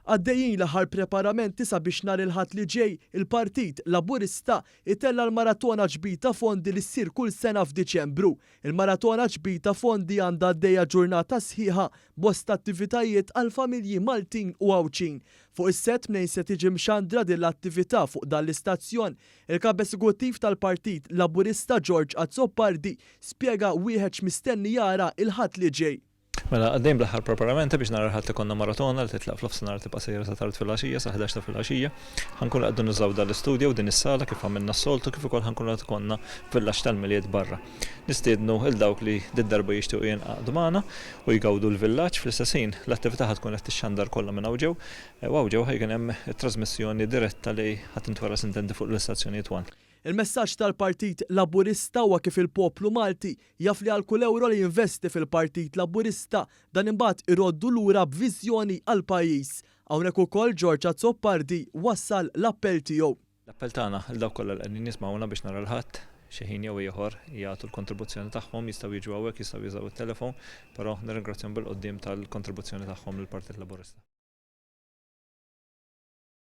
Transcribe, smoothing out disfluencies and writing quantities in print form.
Għaddejjin l-aħħar preparamenti sabiex nhar il-Ħadd li ġej il-Partit Laburista jtella' l-Maratona Ġbir ta' Fondi li ssir kull sena f'Diċembru. Il-Maratona Ġbir ta' Fondi għandha għaddejja ġurnata sħiħa bosta attivitajiet għall-familji Maltin u Għawdxin. Fuq is-sett mnejn se tiġi mxandra din l-attività fuq dan l-istazzjon, il-Kap Esekuttiv tal-Partit Laburista George Azzopardi spjega wieħed x'mistenni jara l-Ħadd li ġej. Mela, għaddejjin bl-aħħar preparamenti biex nhar il-Ħadd ikollna maratona li titlaq fl-ofsinhar tibqa' sejra sa tard filgħaxija, sa 11 ta' filgħaxija. Ħa nkunu qegħdu nużaw dan l-istudio u din is-sala kif għamilna s-soltu kif ukoll ħa nkunu qed ikollna villaġġ tal-Milied barra. Nistiednu 'l dawk li did-darba jixtiequ jingħaqdu magħna u jgawdu l-villaġġ. Fl-istess ħin, l-attività ħa tkun qed tixxandar kollha minn hawn ġew u hawn ġew ħa jkun hemm it-trasmissjoni diretta li ħa tintwera sintendi fuq l-istazzjonijiet one. Il-messaġġ tal-Partit Laburista huwa kif il-poplu Malti jaf li għal kull ewro li jinvesti fil-Partit Laburista, dan imbagħad iroddu lura b'viżjoni għall-pajjiż. Hawnhekk ukoll George Azzopardi wassal l-appell tiegħu. L-appell tagħna lil dawk kollha li qegħdin jismgħuna biex nhar il-Ħadd, xi ħin jew ieħor, jagħtu l-kontribuzzjoni tagħhom, jistgħu jiġu hawnhekk, jistgħu jużaw it-telefon, però nirringrazzjahom bil-quddiem tal-kontribuzzjoni tagħhom lill-Partit Laburista.